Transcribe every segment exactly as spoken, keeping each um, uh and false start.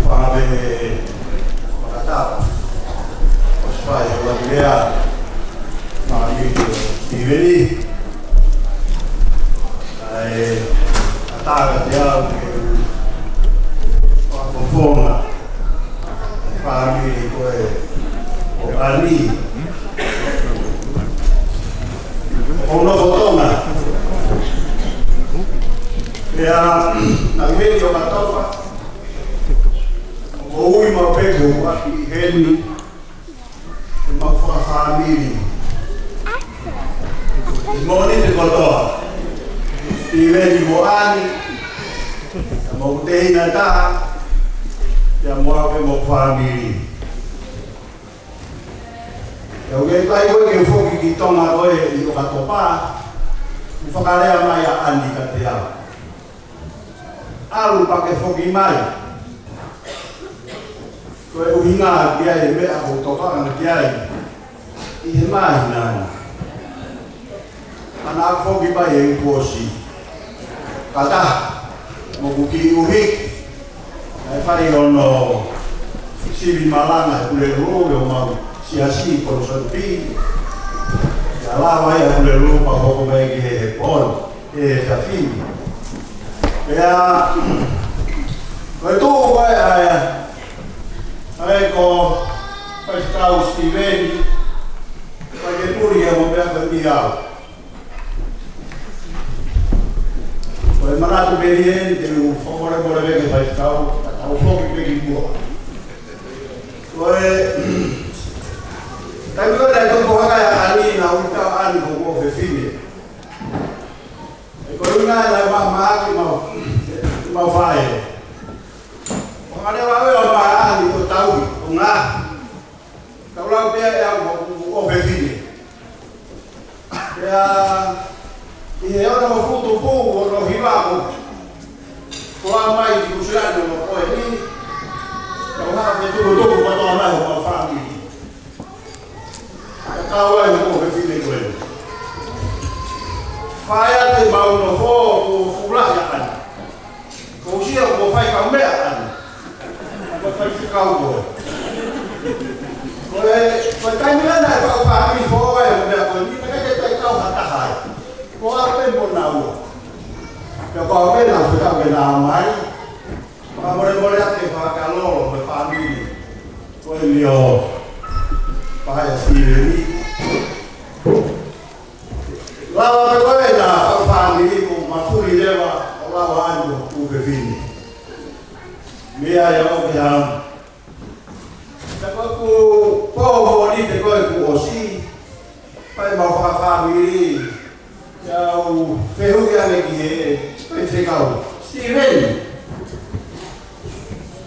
Pea mo e fakatapu ʻoku fai ʻe he lea, fāmili ʻo Sitiveni. ʻA e ʻatā kiate au ke u fakafofonga e fāmili ko ē ʻo ʻAni. ʻO nofo Tonga. Pea naʻe ʻi heni ʻo Katopa, ʻo ui maʻu pē ke u ʻi heni, ʻemau fakafāmili. ʻI Mōnite kotoa, Sitiveni mo ʻAni, mo hoku tehina ʻe taha, pea mo au pē mo hoku fāmili. Pea ʻoku ʻikai ko ē ke u foki ki Tonga ko ē ʻi ʻOkatopa, ʻoku fakalea mai ʻa ʻAni kiate au, ʻalu pea ke foki mai. Ko e ʻuhinga ki ai e meʻa ʻoku ou tokanga ki ai ʻi he māhina ni. Pea naʻá ku foki mai he uike kuo ʻosi, kātaki mo hoku kiʻi ʻuhiki, ʻa e fai hono sivi malanga ʻe he Pulelulu ʻo ʻemau siasi ko Lusoni Pī. Pea lava ai ʻa e Pulelulu pea hoko mai ki he pō ni, ʻe Tafini. Pea ko e tuʻu ko ē ʻa e, ʻa e ko Faifekau Sitiveni, ʻikai ke puli ia mo meʻa ko eni au. Ko e manatu pē eni te u fakamolemole pē ki he faifekau, ka tau foki pē ki muʻa. Ko e taimi ko ē naʻe tupu hake ai ʻa ʻAni, naʻá ku ʻita ʻa ʻAni ko hoku ʻofefine. He ko e ʻuhinga naʻe mahamahaki ʻemau, ʻemau faʻē. ʻO hangē leva ʻa ʻAni ʻo tauhi, ʻo ngaahi. Tau lau pē ʻe au ko hoku ʻofefine. Pea ʻi he ono futu pū, ono hiva ko, ko ʻomai ki Nuʻusila ʻo ko eni, tau hanga ʻo fetukutuku kotoa mai homau fāmili. Pea kau ai hoku ʻofefine ko eni. Fai atu ʻemau nofo, ko Fula ia ʻAni. Ko Usia ko e faikaumeʻa ʻAni. Ko e faifekau ko ē. Ko e, ko e taimi naʻe fai ʻa e fāmili foʻou ʻa e meʻa ko eni, naʻe ʻikai ke toe kau ha taha ai. Ko au pē mo naua. Pea ko au pē naʻe fekau ke na ō mai. Fakamolemole atu ke fakalolo mo e fāmili ko eni ʻo Paea Sitiveni. Lava pē ko ē ʻa e fakafāmili, ko e mafuli leva ʻo lava ʻAni mo hoku ʻofefine. Meʻa ia ʻoku hau. Pea ko ʻeku pō Mōnite ko ē kuo ʻosi, fai ʻemau fakafāmili, pea u fehuʻi ange ki he faifekau, Sitiveni,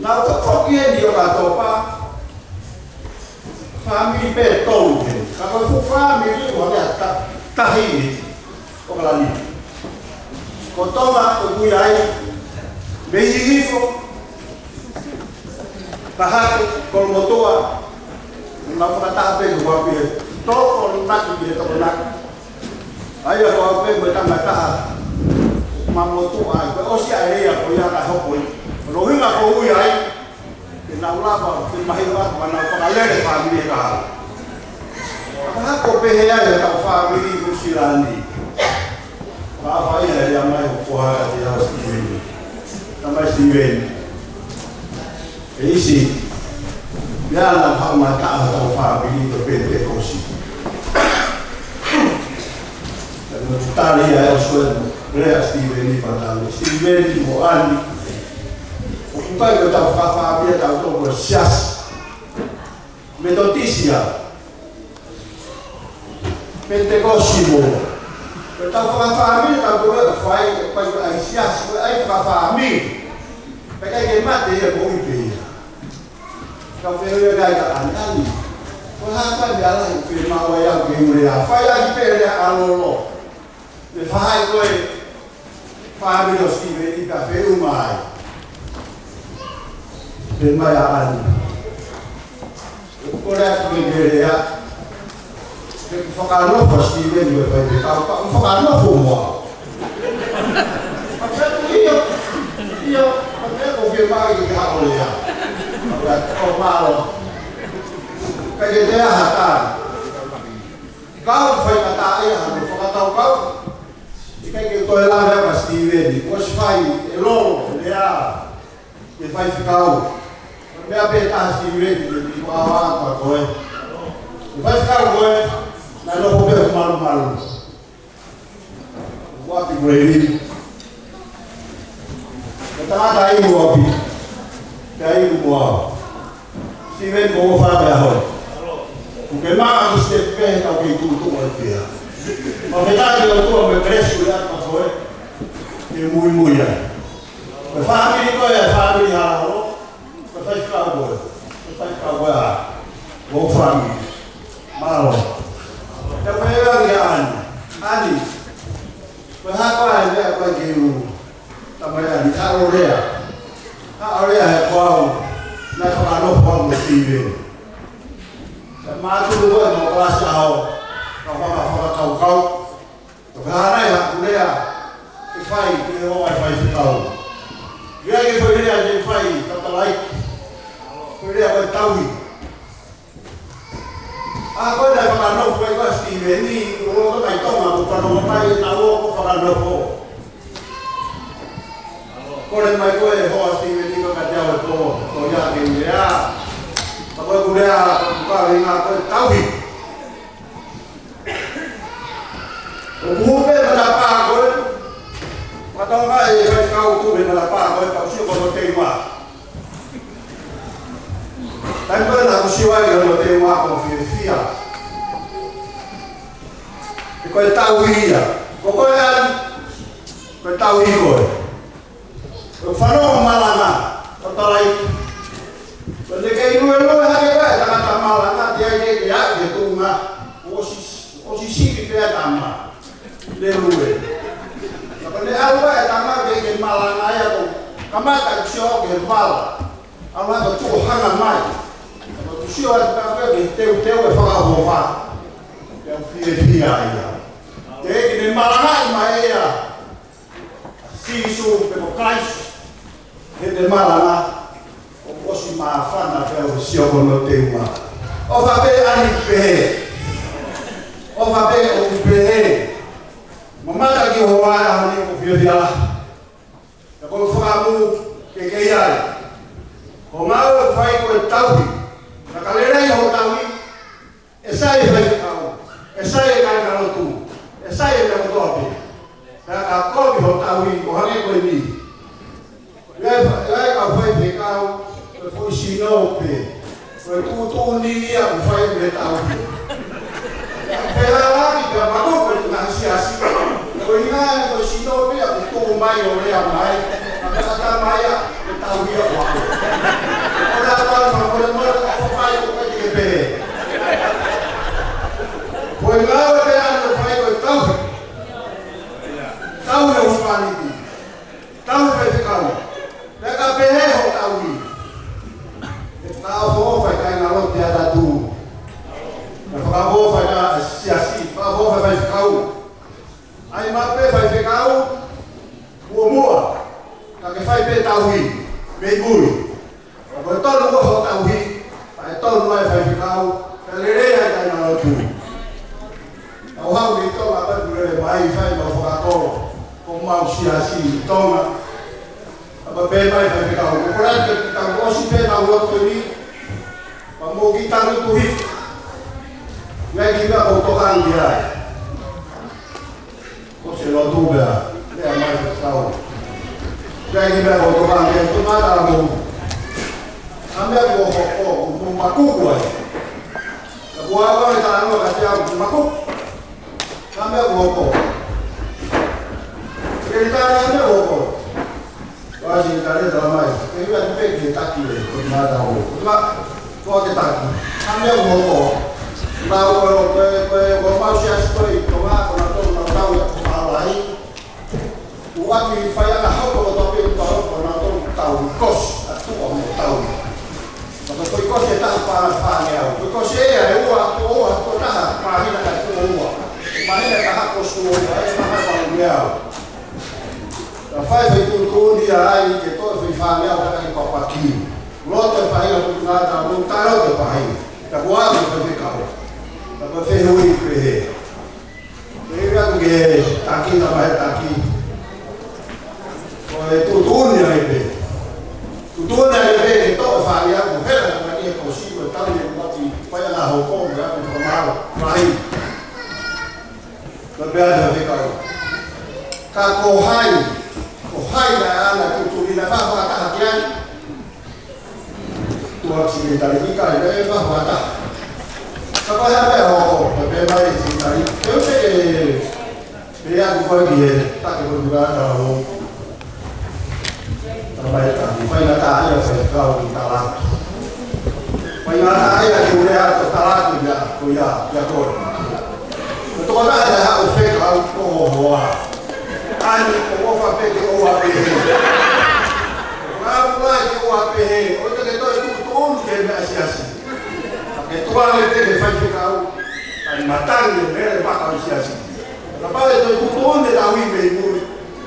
naʻá ku foki heni ʻi ʻOkatopa, fāmili pē tolu heni. Ka ko e fuʻu fāmili ʻoku hangē ha ta-, tahi ni ʻOkalani. Ko Tonga ʻoku ʻi ai, mei Hihifo, Tahape, Kolomotuʻa, nau fakataha pē ko au pē, Tokonaki pē, Tokonaki. ʻA ia ko au pē mo e tangataʻeiki mamaʻo atu ai, ko e ʻosi ʻa e lea ko ia ka hoko ia. Ko hono ʻuhinga ko e ui ai, ke nau lava, ke mahino atu, ka nau fakalele fāmili ʻe taha. Ka hako pehē ai ʻetau fāmili Nuʻusila ni. Ka fai ia ʻe ia mai ʻo foha kiate au Sitiveni. Tamai Sitiveni. ʻE ʻi ai e meʻa naʻe haʻu mai ki hotau fāmili ʻi he Penitekosi. Pea naʻe tali ia ʻe ʻOsi ko e lea ʻa Sitiveni pea tali. Sitiveni mo ʻAni. ʻOku ʻikai ko ʻetau fakafāmili ʻa tautolu ko e siasi Metotisi ia. Penitekosi mo. Ko ʻetau fakafāmili, tau ko ē fai, ʻikai ko e siasi, ko e fakafāmili. Pea ʻikai ke mate ia ko ʻi pē ia. Ka u fehuʻi ange ai kia ʻAni, ʻAni. Ko e hā e meʻa lahi ʻoku fiemaʻu ai au ke u lea? Fai ʻaki pē lea ʻa Lolo. Mei fē ko e fāmili ʻo Sitiveni ka feʻunga ai. Pea mai ʻa ʻAni. Ko e lea ʻoku ke lea. Ke fakanofo Sitiveni ko e faifekau, pea u fakanofo mo au. ʻIo, ʻio, ʻio, ʻio, ʻio, ʻio, ʻio, ʻio, ʻio, ʻio, ʻio, ʻio, Ia, ʻo mālō. Kae ke te aha tā. Kau fai ka tā ia hano fakakaukau. ʻIkai ke toe lave ʻa Sitiveni. Kuo ʻosi fai e lolo, lea, ʻe faifekau. Meʻa pē taha Sitiveni, ke te piko awa atu ʻa koe. ʻE faifekau koe, naʻe loko pē ʻo malumalu. Wapi ko e lili. Ko e tangata inu wapi. Ka inu mo au. Sitiveni ko e fā pē ʻaho. Ko ke manga ko Sitiveni pē he tau kei tuʻutuʻu ai pea. Ma fetaki o tua me Grace ule atu ko e. Ke muimui ai. Ko e fāmili ko e fāmili hao. Ko e faifekau ko e. Ko e faifekau ko e a. Ko e fāmili. Mālō. Te u pehē ange ʻa Ani. Ani. Ko e hā koā e meʻa ko ē ke u tamai Ani, haʻo lea. Haʻo lea he ko au, naʻe fakanofo au mo Sitiveni. Ka mātuku ko e mau kalasi ʻaho, ka faka-, fakakaukau. Ka hana ia haʻaku lea, ke fai, ke o ai faifekau. Ia ke fai lea, ke fai, ka talaiki. Fai lea ko e tauhi. ʻA ko e naʻe fakanofo ai ko ē ʻa Sitiveni, ʻo loto mai Tonga, ko e fakanofo mai e tau ko fakanofo. Kole mai ko e hoa Sitiveni ko ka te au e pō, ko ia ke lea. Ka ko e ku lea, ko ka ringa ko e tauhi. ʻOku pē matapā ko e, matapā e faifekau ku pē matapā ko e, pau sio ko no te iwa. Taimi ko ē naʻa ku sio ai ki hono teunga ko fiefia. He ko e tauhi ia. Ko koe ʻAni, ko e tauhi koe. Ko e fanongo malanga, ko talaiki. Ko e ne kei luelue hake koe, tangata malanga, te ai ke ke aʻu ke tuʻunga. ʻOsi, ʻosi sivi pea tama. Lelue. Ka ko e ne aʻu koe, tama ke ke malanga ia ko. Kamata ke sio ke vala. ʻAlu atu ʻo hanga mai. Ka ko e sio atu ka ke teuteu e fakaʻofoʻofa. Ke u fiefia ia. Te ke ne malanga mai ia. Sīsū pe ko Christ. He te malanga. ʻOku ʻosi māfana pea u sio ko no teunga. ʻOfa pē ʻAni pehē. ʻOfa pē ʻoku pehē. Mamata ki ho ʻaho ni ʻoku fiefia lahi. Ka ko e fakamu ke kei ai. Ko ngāue fai ko e tauhi. Ka ka lelei ho tauhi. ʻE sai e faifekau. ʻE sai e kāingalotu. ʻE sai e meʻa kotoa pē. Ka ka kovi ho tauhi, ʻo hangē ko eni. ʻE fa-, ʻe ka faifekau, ko e foʻi sino pē. Ko e tuʻutuʻuni ia ʻoku fai mei he tauhi. Pehē lagi ka mako ko e ngaahi siasi. Ko e ngaahi ko e sino pē ʻoku tuʻu mai ʻo lea mai. Ka ka tā mai ia, ko e tauhi ia ʻoku. Ko e tauhi ia ʻoku, ko e tauhi ia ʻoku ke pehē. Ko e ngāue pē ʻoku fai ko e tauhi. Tauhi ʻo Spanish. Tauhi faifekau. Pea ka pehē ho tauhi. Pea ka ʻofa ʻo fai kāingalotu ʻa e tatu. Pea ka ʻofa ʻo fai ka siasi. Ka ʻofa ʻo fai faifekau. ʻAi maʻu pē faifekau. Muʻomuʻa. Ka ke fai pē tauhi. Mei mui. Ka ko e tonu ko ho tauhi, ka e tonu ai faifekau, ka lelei ai kāingalotu. Ka ʻoku haʻu mei Tonga pē ʻoku lele mai, fai mau fakakolo, ko mau siasi ʻi Tonga. Ka pehē mai faifekau, ko kore ke tau ʻosi pē tau lotu ni, ka mou kiʻi tangutu hifo. Ngai ki mea ko tokangi ai. Ko se lotu pea, lea mai ko tau. Pea ki mea ko tokangi, ko mata mo. Ka mea ko hoko, ko makuku ai. Ka ko awa e tano ka te au makuku. Ka mea ko hoko. Ke tana mea ko hoko. Wasi ka le tala mai. Ke iwa te pe ke taki le, ko mata o. Ko ma, ko ke taki. Ka mea ko hoko. Ma ko, ko, ko, ko mau siasi ko i, ko ma, ko na to, ma tau ia, ko ma lai. Ua ki fai ana hoko ko tope ko tau, ko na to tau, kos, a tu o mo tau. Ma ko koe kos e taha pa na fa ne au. Ko kos e a, e ua, ko ua, ko taha, ma hina ka ko ua. Ma hina ka ha kos ko ua, e ma ha pa ne au. Ka fai fai tu tu ni a ai, ke to fai fa ne au, ka ki papaki. Loto e Ai, ʻa putu ngata, mo taro te pahi. Ka ko au, ko e faifekau. Ka ko e fehuʻi pehē. Pehē atu ke taki, na mai taki. Ko e tuʻutuʻuni ai pē. Tuʻutuʻuni ai pē ke toʻo fai au, hela ka ni e kosi, ko e tau ni e mati, fai ana hoko, mo e aku whakamālō, fai. Ko e pehē atu faifekau. Ka ko hai, ko hai na ana tuʻutuʻuni na fa fakataha ki ai. Tuʻa ki Simitali ki kai, e, ma huata. Ka ko e hā pē hoko, ko e pē mai Simitali. Ke u te ke, ke ia ku koe ki he, ta ke ko tu ka ta ho. Ta mai ta, ni fai na ta ia fai ka u ki tala. Fai na ta ia ki u lea to tala ki ia, ko ia, ia ko. Ko toko na ia ha o fekau ko ho hoa. Ani ko o fa pe ke o a pe he. Ka u lai ke o a pe he, o te ke toe tuʻutuʻuni ke meʻa siasi. Ke tuale te ke faifekau, ka ni matangi e mele maka o siasi. Ka pale toe tuʻutuʻuni ke tau i mei mui,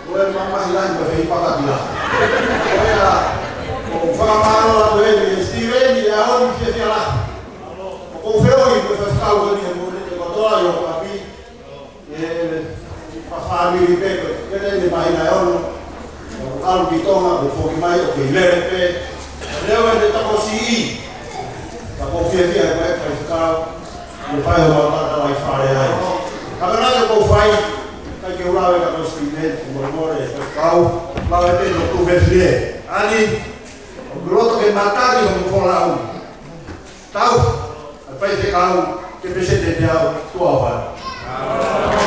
ko e mamahi lahi mo e fei pakatila. Ko e a, ko fakamālō atu e ni, Steven, ia o ni fiafia la. Ko e feohi, ko e faifekau ko ni he mui, ko toa i o kapi. E, fa fāmili pē ko e, ke ne ne mai na e ono. ʻO alu ki Tonga, ʻo foki mai, ʻo ke lele pē. Leo e ne tako siʻi. Ka ko fiafia ko e faifekau. Ne fai hoa kaka lai fale ai. Ka ka nake ko fai. Kai ke ulawe ka ko Steven, ko mole mole, faifekau. Lawe pē no tu fefie. Ani, ʻo loto ke matari, ʻo folau. Tau, ʻa faifekau, ke pesete te au, tua vai.